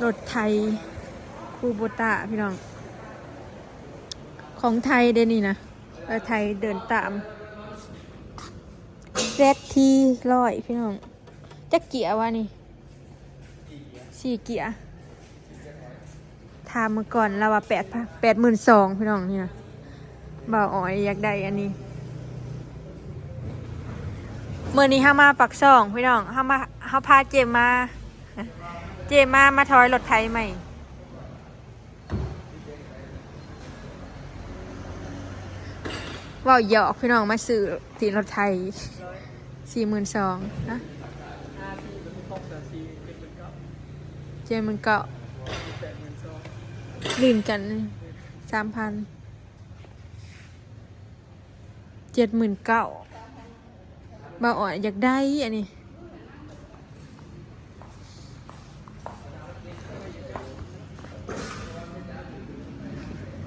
ລົດໄຖຄູໂບຕາພີ່ນ້ອງ ຂອງໄທເດ້ນີ້ນະ ລົດໄຖເດີນຕາມ ແຊັດທີຮ້ອຍ ພີ່ນ້ອງ ຈັກເກຍວະນີ້ ສີ່ເກຍ ຖາມມື້ກ່ອນລາວວ່າແປດ ແປດໝື່ນສອງ ພີ່ນ້ອງ ນີ້ນະ ບ່າວອອຍຢາກໄດ້ອັນນີ້ ມື້ນີ້ເຮົາມາປາກຊ່ອງພີ່ນ້ອງ ເຮົາມາ ເຮົາພາເຈມມາ ເຈມມາ ມາຖອຍລົດໄຖໃໝ່ ເວົ້າຫຍອກພີ່ນ້ອງ ມາຊື້ຕີນລົດໄຖ ສີ່ໝື່ນສອງ ຮະ ເຈັດໝື່ນເກົ້າ ລື່ນກັນ ສາມພັນ ເຈັດໝື່ນເກົ້າ ບ່າວອອຍຢາກໄດ້ອັນນີ້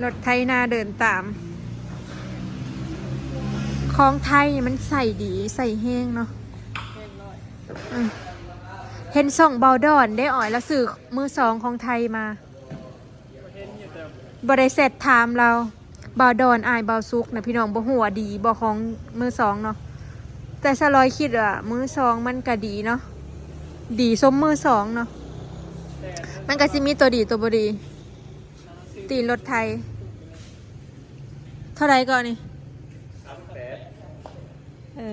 ລົດໄຖນາເດີນຕາມ ຂອງໄທມັນໃຊ້ດີ ໃຊ້ແຮງເນາະ ເຫັນຊ່ອງບ່າວດອນເດ້ ອອຍລາວຊື້ມືສອງຂອງໄທມາ ບໍ່ໄດ້ແຊັດຖາມລາວ ບ່າວດອນ ອ້າຍບ່າວສຸກນະ ພີ່ນ້ອງ ບໍ່ຮູ້ວ່າດີບໍ່ ຂອງມືສອງເນາະ ແຕ່ສາວລອຍຄິດວ່າມືສອງມັນກະດີເນາະ ດີສົມມືສອງເນາະ ມັນກະຊິມີຕົວດີຕົວບໍ່ດີ ຕີນລົດໄຖ ເທົ່າໃດເກາະນີ້ ເອີ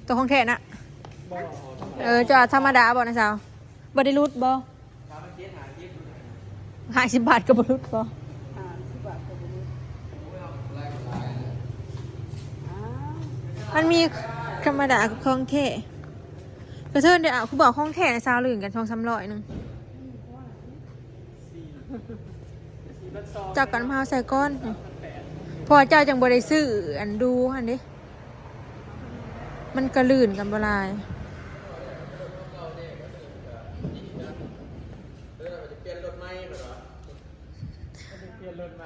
ຕົວຂອງແທ້ນະ ເອີ ເຈົ້າທຳມະດາບໍ່ນະສາວ ບໍ່ໄດ້ຫຼຸດບໍ່? ຫ້າສິບບາດກໍບໍ່ຫຼຸດບໍ່? ມັນມີທຳມະດາກັບຂອງແທ້ ກະເທີນໄດ້ເອົາ ຄືບອກຂອງແທ້ນະ ຊາວລື່ນກັນສອງສາມຮ້ອຍໜຶ່ງ ເຈົ້າກັນມາເອົາໃສ່ກ່ອນ ເພາະວ່າເຈົ້າຈັ່ງບໍ່ໄດ້ຊື້ອັນດູຫັ້ນເດ້ ມັນກະລື່ນກັນບໍ່ຫຼາຍ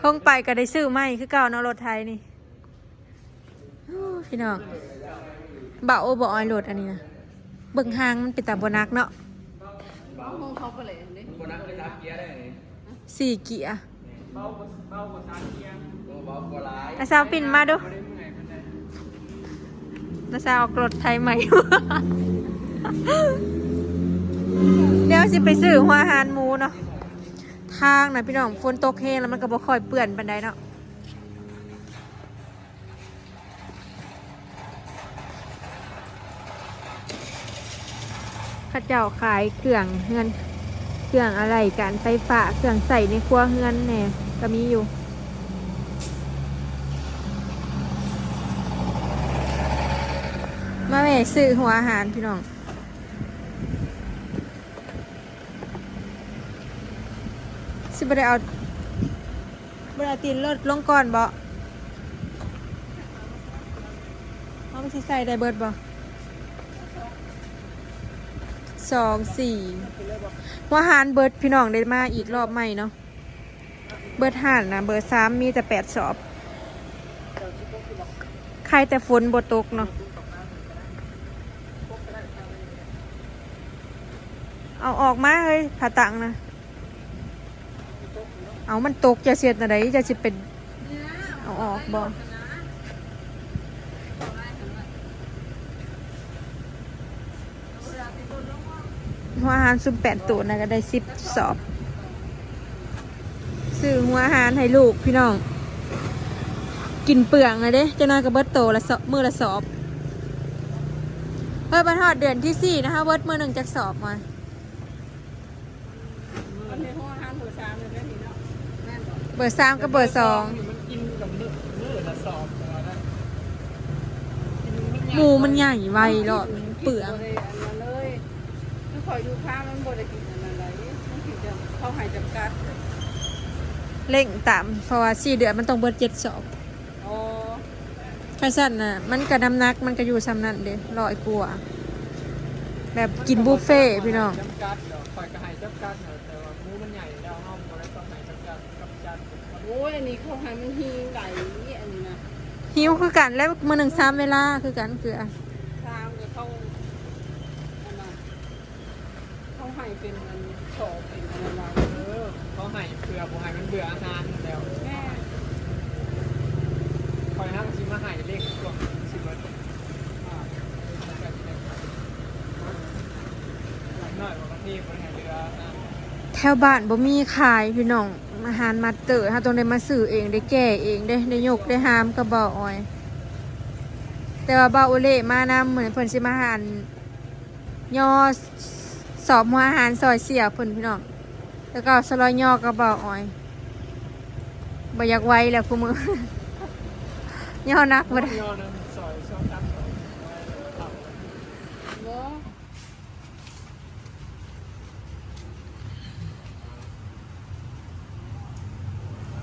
ລົງໄປກໍໄດ້ຊື້ໃໝ່ຄືເກົ່າເນາະ ລົດໄຖນີ້ ໂອ້ ພີ່ນ້ອງ ເບົາບໍ່ອອຍລົດອັນນີ້ນະ ເບິ່ງຫາງມັນເປັນຕາບໍ່ໜັກເນາະ ຂອງເຂົາບໍ່ແຫຼະເດ້ ມັນບໍ່ໜັກເລີຍ ສາມເກຍໄດ້ນີ້ ສີ່ເກຍ ເບົາກວ່າ ເບົາກວ່າສາມເກຍ ໂອ້ ເບົາກວ່າຫຼາຍ ອາສາວປິ່ນມາດູ ບໍ່ໄດ້ເມື່ອຍປານໃດ ອາສາວອອກລົດໄຖໃໝ່ ດຽວຊິໄປຊື້ຫົວອາຫານໝູເນາະ ທາງນະພີ່ນ້ອງ ຝົນຕົກແຮງແລ້ວມັນກໍບໍ່ຄ່ອຍເປື້ອນປານໃດເນາະ. ເຂົາເຈົ້າຂາຍເຄື່ອງເຮືອນ ເຄື່ອງອາໄຫຼ່ການໄຟຟ້າ ເຄື່ອງໃຊ້ໃນຄົວເຮືອນແດ່ກໍມີຢູ່ ມາແວ່ຊື້ຫົວອາຫານພີ່ນ້ອງ. ຊິບໍ່ໄດ້ເອົາ ບໍ່ໄດ້ເອົາຕີນລົດລົງກ່ອນບໍ? ເຮົາມັນຊິໃສ່ໄດ້ເບິດບໍ? ສອງ ສີ່ ຫົວຫານເບິດ ພີ່ນ້ອງ ໄດ້ມາອີກລອບໃໝ່ເນາະ. ເບິດຮ້ານນະ ເບີສາມມີແຕ່ແປດສອບ. ໄຄແຕ່ຝົນບໍ່ຕົກເນາະ. ເອົາອອກມາເຮີ້ຍ ຜ້າຕັ່ງນະ. ເອົາ ມັນຕົກ ເຈົ້າຊິເຮັດແນວໃດ? ເຈົ້າຊິໄປເອົາອອກບໍ? ຫົວອາຫານຊຸມແປດໂຕນະ ກໍໄດ້ສິບສອບ. ຊື້ຫົວອາຫານໃຫ້ລູກພີ່ນ້ອງ ກິນເປືອງແລ້ວເດ້. ຈັກໜ້ອຍກໍເບິດໂຕລະສອບ ມື້ລະສອບ. ເຮີ້ຍ ບັດຮອດເດືອນທີສີ່ນະ ເຮົາເບິດມື້ໜຶ່ງຈັກສອບວະ? ອັນນີ້ຫົວອາຫານເບີສາມເລີຍເດ້ນີ້ເນາະ ແມ່ນບໍ່? ເບີສາມກັບເບີສອງ ມັນກິນກັບມື້ ມື້ລະສອບ ແຕ່ວ່ານັ້ນ ໝູມັນໃຫຍ່ໄວເນາະ ເປືອງ. ບໍ່ໄດ້ອັນນັ້ນເລີຍ ຄືຂ້ອຍຢູ່ຟາມມັນບໍ່ໄດ້ກິນອັນນັ້ນໃດ ມັນກິນແຕ່ເຂົາໃຫ້ຈຳກັດ ເລັ່ງຕາມ ເພາະວ່າສີ່ເດືອນມັນຕ້ອງເບິດເຈັດສອບ. ອໍ ຄັນຊັ້ນນະ ມັນກະນ້ຳໜັກມັນກະຢູ່ຊ່ຳນັ້ນເດ້ ຮ້ອຍກວ່າ ແບບກິນບຸບເຟພີ່ນ້ອງ. ຈຳກັດດອກ ຂ້ອຍກະໃຫ້ຈຳກັດ ແຕ່ວ່າໝູມັນໃຫຍ່ແລ້ວ ເຮົາບໍ່ໄດ້ຕ້ອງໃຫ້ຈຳກັດ ຈຳກັດ. ໂອ້ຍ ອັນນີ້ເຂົາໃຫ້ມັນຫິວໄດ໋ ອັນນີ້ນະ ຫິວຄືກັນແຫຼະ ມື້ໜຶ່ງສາມເວລາຄືກັນ ເກືອ ສາມ ກໍເຂົາ ອັນນັ້ນ ເຂົາ ໃຫ້ເປັນອັນຊອກເປັນອັນນັ້ນລະ ເອີ ເຂົາໃຫ້ເພື່ອບໍ່ໃຫ້ມັນເບື່ອອາຫານຫັ້ນແຫຼ້ວ. ແມ່ນ. ຂ້ອຍຫາກະຊິມາໃຫ້ເລກພວກຊິເບິດ ອາ ນ້ອຍກວ່າປະເທດບໍ່ໄດ້ໃຫ້ເຫຼືອອາຫານ. ແຖວບ້ານບໍ່ມີຂາຍພີ່ນ້ອງ ອາຫານມັດເຕີ ເຮົາຕ້ອງໄດ້ມາຊື້ເອງ ໄດ້ແກ່ເອງເດ້ ໄດ້ຍົກໄດ້ຫາມກັບບ່າວອອຍ. ແຕ່ວ່າບ່າວໂອເລມານຳ ມື້ນີ້ເພິ່ນຊິມາ ອັນ ຍໍສອບຫົວອາຫານຊ່ອຍເສຍເພິ່ນພີ່ນ້ອງ ແລ້ວກໍສະລອຍຍໍກັບບ່າວອອຍ. ບໍ່ຢາກໄຫວແລ້ວຄູ່ມື້ ຍໍໜັກບໍ່ໄດ້ ຍໍນຳຊ່ອຍຊ່ອຍຕັກຊ່ອຍ ບໍ່.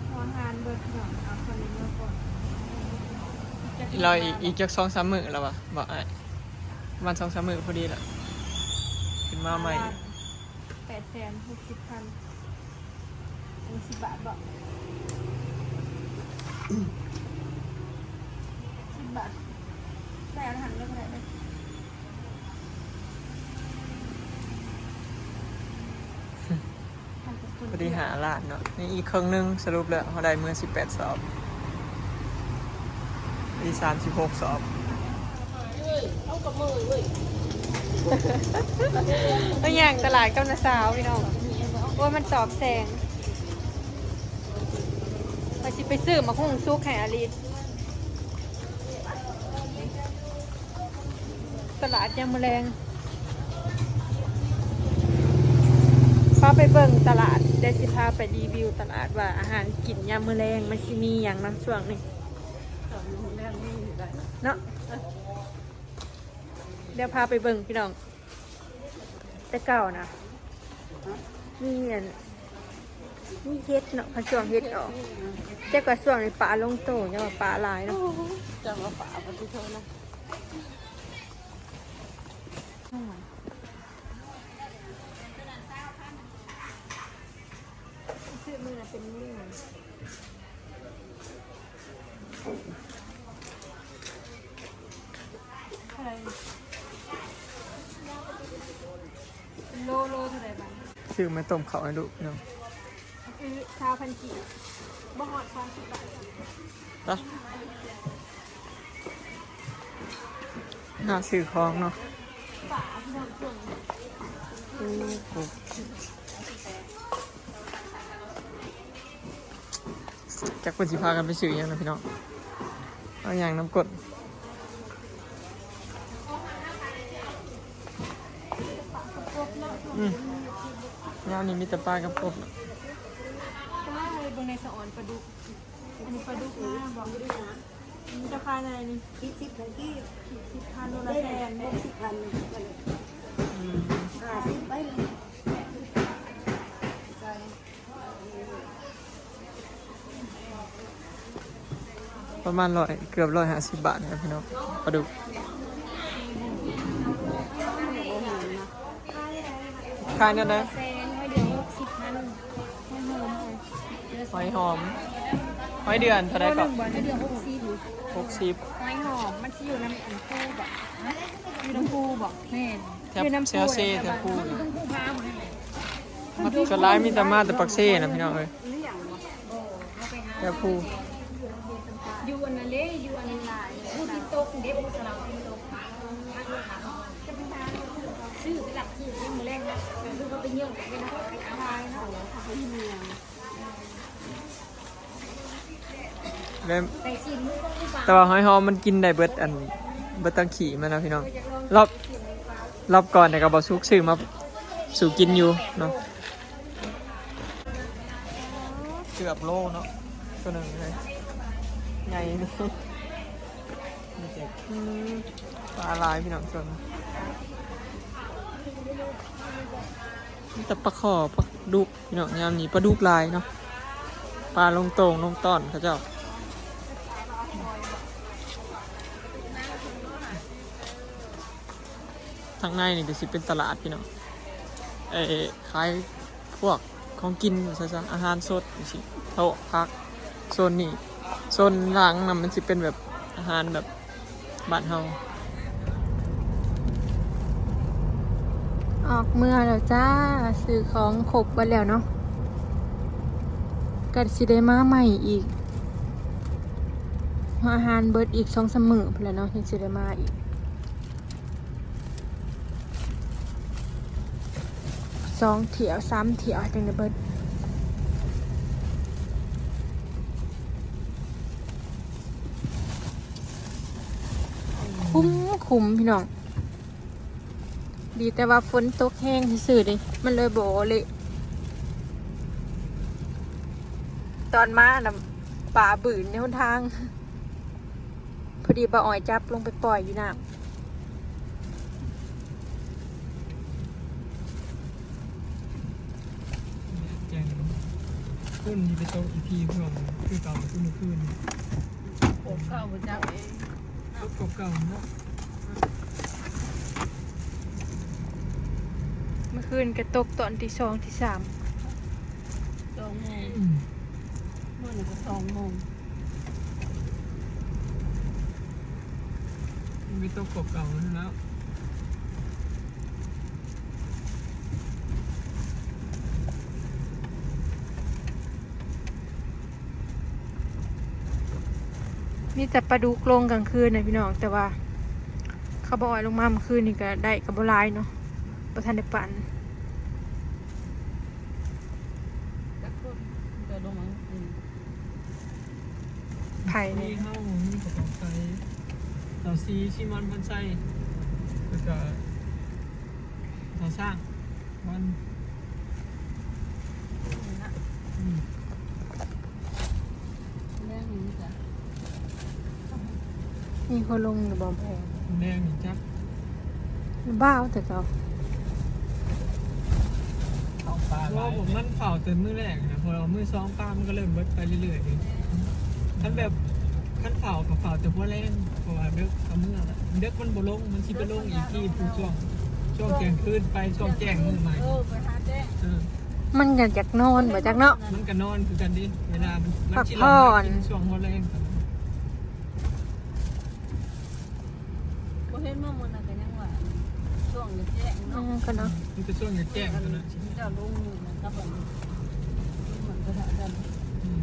ຫົວອາຫານເບິດພີ່ນ້ອງ ເອົາເຂົ້າເລຍເນາະກ່ອນ. ລະອີກ ອີກຈັກສອງສາມມື້ລະວະ ບໍ່ອ້າຍ? ປະມານສອງສາມມື້ພໍດີລະ ຂຶ້ນມາໃໝ່. ແປດແສນຫົກສິບພັນ ອັນນີ້ສິບບາດບໍ? ສິບບາດ ໄດ້ອາຫານເລີຍກໍໄດ້ເດີ. ພໍດີຫ້າລ້ານເນາະ ຍັງອີກເຄິ່ງໜຶ່ງ. ສະຫຼຸບແລ້ວເຮົາໄດ້ເມືອສິບແປດສອບ ອີກສາມສິບຫົກສອບ. ເອີ ເອົາກັບມືເວີຍ ໄປຍ່າງຕະຫຼາດກັບນ້າສາວພີ່ນ້ອງ. ໂອ້ຍ ມັນສອບແສງ ວ່າຊິໄປຊື້ໝາກຫຸ່ງສຸກໃຫ້ອາລິດ. ຕະຫຼາດຍາມມື້ແລງ ພາໄປເບິ່ງຕະຫຼາດ ດຽວຊິພາໄປຣີວິວຕະຫຼາດວ່າອາຫານກິນຍາມມື້ແລງມັນຊິມີຫຍັງເນາະ ຊ່ວງນີ້ເນາະ. ດຽວພາໄປເບິ່ງພີ່ນ້ອງ. ແຕ່ເກົ່ານະ ມີອັນ ມີເຫັດເນາະ ຄັນຊ່ວງເຫັດອອກ. ແຕ່ກະຊ່ວງນີ້ປາລົງໂຕ ຍັງວ່າປາຫຼາຍເນາະ. ໂອ້ໂຫ ຈັ່ງວ່າປາປະຕິໂທນະ. ຊື້ມື້ລະເປັນມື້. ເທົ່າໃດນີ້? ໂລ ໂລເທົ່າໃດບາດນີ້? ຊື້ມາຕົ້ມເຂົ້າໃຫ້ລູກເນາະ. ອື ຊາວພັນກີບ ບໍ່ຮອດສາມສິບບາດ. ໄປ ຫາຊື້ຂອງເນາະ. ປາພີ່ນ້ອງ ໂອ້ໂຫ. ຈັກເພິ່ນຊິພາກັນໄປຊື້ຫຍັງນະພີ່ນ້ອງ. ເອົາຫຍັງນຳກົ້ນ. ອືມ ຍາມນີ້ມີແຕ່ປາກັບກົບ. ປາ ເບິ່ງໃນສະອອນປາດຸກ. ອັນນີ້ປາດຸກນາບໍ? ເຈົ້າຂາຍເທົ່າໃດນີ້? ສີ່ສິບພັນກີບ. ສີ່ສິບພັນ ໂລລະແສນ. ຫົກສິບພັນ. ອືມ ຫ້າສິບໄປ. ປະມານຮ້ອຍ ເກືອບຮ້ອຍຫ້າສິບບາດນີ້ແຫຼະພີ່ນ້ອງ ປາດຸກ. ຂາຍແນວໃດ? ແສນ ຮ້ອຍເດືອນຫົກສິບພັນ. ຫອຍຫອມ ຫອຍຫອມ ຫອຍເດືອນເທົ່າໃດເກາະ? ໂລໜຶ່ງບໍ່? ເດືອນຫົກສິບ. ຫົກສິບ. ຫອຍຫອມມັນຊິຢູ່ນຳອັນພູບໍ? ຢູ່ນຳພູບໍ? ແມ່ນ ຢູ່ນຳພູ. ແຖວເຊ ແຖວພູ. ສ່ວນຫຼາຍມີແຕ່ມາແຕ່ປາກເຊນະພີ່ນ້ອງເອີຍ. ແຖວພູ ຢູ່ອັນນັ້ນເດ້ ຢູ່ອັນນັ້ນຫຼາຍ ຜູ້ທີ່ຕົກເດ້ ຜູ້ສະເລົາທີ່ຕົກ. ຊື້ໄປຫຼັກຊື້ຍາມມື້ແລງນະ ຄືວ່າໄປເຢີ້ງກັນເນາະ ໄປຂາຍເນາະ. ແລ້ວ ແຕ່ວ່າຫອຍຫອມມັນກິນໄດ້ເບິດອັນ ເບິດທັງຂີ້ມັນນະພີ່ນ້ອງ. ລອບ ລອບກ່ອນນີ້ກະບໍ່ສຸກຊື້ມາສູ່ກິນຢູ່ເນາະ. ເກືອບໂລເນາະ ໂຕໜຶ່ງເລີຍ ໃຫຍ່ນີ້. ອືມ ປາຫຼາຍພີ່ນ້ອງ ຊ່ວງນີ້ມີແຕ່ປາຂໍ ປາດຸກພີ່ນ້ອງ. ຍາມນີ້ປາດຸກຫຼາຍເນາະ ປາລົງໂຕ່ງລົງຕ່ອນເຂົາເຈົ້າ. ທາງໃນນີ້ກະຊິເປັນຕະຫຼາດພີ່ນ້ອງ ເອີ ຂາຍພວກຂອງກິນວ່າຊັ້ນຊະ ອາຫານສົດຈັ່ງຊີ້ ໂຕະ ຜັກ. ໂຊນນີ້ ໂຊນຫຼັງນະ ມັນຊິເປັນແບບອາຫານແບບບ້ານເຮົາ. ເ ອອກເມືອແລ້ວຈ້າ ຊື້ຂອງຄົບເບິດແລ້ວເນາະ ກໍຊິໄດ້ມາໃໝ່ອີກ ຫົວອາຫານເບິດອີກສອງສາມມື້ພຸ້ນແຫຼະເນາະ ຈັ່ງຊິໄດ້ມາອີກ ສອງຖ້ຽວສາມຖ້ຽວຈັ່ງໄດ້ເບິດ ຄຸ້ມໆ ພີ່ນ້ອງ. ດີແຕ່ວ່າຝົນຕົກແຮງຊື່ໆເດ້ ມັນເລີຍບໍ່ເລະ ຕອນມານະ ປາບືນໃນຫົນທາງ ພໍດີບ່າວອ້ອຍຈັບລົງໄປປ່ອຍຢູ່ນ້ຳ ແດດແຈ້ງ ຄືນນີ້ໄປຕົກອີກທີພວກ ຄືເກົ່າ ຄືມື້ຄືນ ໂອ້ ເກົ່າບໍ່ຈັກເອງ ຕົກກວ່າເກົ່າເນາະ ເມື່ອຄືນກໍຕົກຕອນຕີສອງ ຕີສາມ ສອງໂມງ ອືມ ມື້ນີ້ກໍສອງໂມງ ມັນໄປຕົກກວ່າເກົ່ານັ້ນແລ້ວ. ມີແຕ່ປາດຸກລົງກາງຄືນນະພີ່ນ້ອງ ແຕ່ວ່າເຂົາບໍ່ອອຍລົງມາມື້ຄືນນີ້ກໍໄດ້ ກໍບໍ່ຫຼາຍເນາະ ບໍ່ທັນໄດ້ປັ່ນ ຈັກຄົນຈະລົງມາມື້ຄືນ ໃຜແນ່? ມີເຮົາ ມີປະກອບໄຊ ສາວສີ ຊີມອນ ພອນໄຊ ແລ້ວກະ ສາວຊ້າງ ວັນ ອືມ ແລງນີ້ຈ້ະ ມີຄົນລົງຢູ່ບໍ່ແພ? ແລງນີ້ຈັກ ບ້າວແຕ່ເກົ່າ ເຂົ້າປ່າຫຼາຍ ມັນເຝົ້າແຕ່ມື້ແລກນະ ເພາະວ່າມື້ສອງປາມັນກໍເລີ່ມເບິດໄປເລື້ອຍໆເດ້ ຄັນແບບ ຄັນເຝົ້າກໍເຝົ້າແຕ່ຫົວແລງ ເພາະວ່າເດິກກໍເມືອລະ ເດິກມັນບໍ່ລົງ ມັນຊິໄປລົງອີກທີ່ຜູ້ຊ່ວງ ຊ່ວງທ່ຽງຄືນໄປ ຊ່ວງແຈ້ງມື້ໃໝ່ ເອີ ໄປຫາແຈ້ງ ເອີ ມັນກໍຢາກນອນບໍ່ຈັກເນາະ ມັນກໍນອນຄືກັນເດ້ ເວລາມັນ ມັນຊິລົງ ພັກຜ່ອນ ກິນຊ່ວງຫົວແລງ ບໍ່ເຫັນມາມື້ນັ້ນກໍຍັງວ່າ ຊ່ວງແຈ້ງເນາະ ອືມ ກໍເນາະ ມີແຕ່ຊ່ວງແຈ້ງເທົ່ານັ້ນ ເຈົ້າລົງມື້ນັ້ນກັບອັນນີ້ ມັນກໍໄດ້ກັນ ອືມ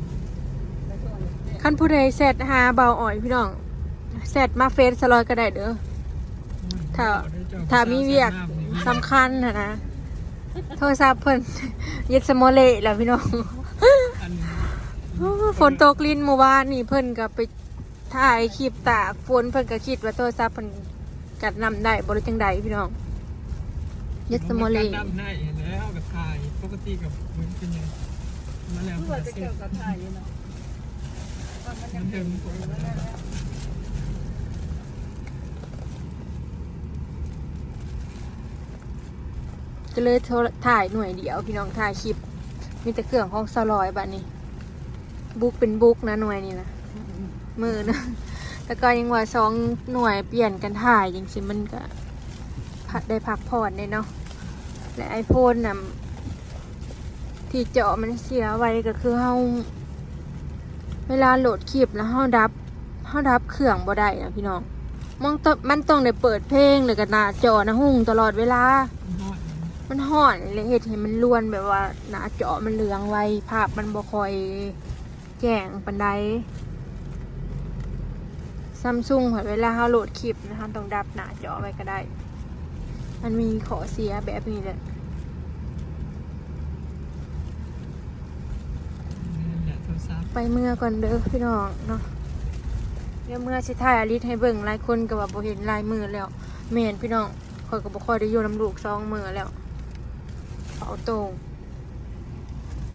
ແຕ່ຊ່ວງແຈ້ງ ຄັນຜູ້ໃດແຊັດຫາບ່າວອ້ອຍພີ່ນ້ອງ ແຊັດມາເຟສສະຫຼອຍກໍໄດ້ເດີ ອືມ ຖ້າ ຖ້າມີວຽກສຳຄັນຫັ້ນນະ ໂທລະສັບເພິ່ນຍຶດສະໂມເລແລ້ວພີ່ນ້ອງ ອັນ ໂອ້ ຝົນຕົກລິນມື້ວານນີ້ ເພິ່ນກໍໄປ ถ่ายคลิปตากฝน เพิ่นก็คิดว่าโทรศัพท์เพิ่นกัดน้ำได้บ่ หรือจั่งใดพี่น้อง เย็ดสมอลี มันกัดน้ำได้แล้วก็ถ่าย ปกติก็บ่เป็นหยัง มาแล้ว คือว่าแต่เก่าก็ถ่ายอยู่เนาะ มันเทิง ก็เลยโทร ถ่ายหน่วยเดียวพี่น้อง ถ่ายคลิป มีแต่เครื่องของสาวลอยบัดนี้ บุกเป็นบุกนะหน่วยนี้นะ มื้อหนึ่ง แล้วก็ยังว่าสองหน่วยเปลี่ยนกันถ่ายจั่งซี้ มันก็พัก ได้พักผ่อนเด้เนาะ และไอโฟนน่ะ ที่จอมันเสียไวก็คือเฮา เวลาโหลดคลิปแล้วเฮาดับ เฮาดับเครื่องบ่ได้นะพี่น้อง มันต้อง มันต้องได้เปิดเพลง แล้วก็หน้าจอนะฮุ่งตลอดเวลา มันฮ้อน มันฮ้อน และเฮ็ดให้มันลวน แบบว่าหน้าจอมันเหลืองไว ภาพมันบ่ค่อยแจ้งปานใด Samsung เวลาเฮาโหลดคลิปนะ เฮาต้องดับหน้าจอไว้ก็ได้ มันมีข้อเสียแบบนี้แหละ ไปเมือก่อนเด้อพี่น้องเนาะ เดี๋ยวเมือสิถ่ายอลิสให้เบิ่ง หลายคนก็ว่าบ่เห็นหลายมื้อแล้ว แม่นพี่น้อง ข้อยก็บ่ค่อยได้อยู่นำลูกสองมื้อแล้ว เฝ้าโต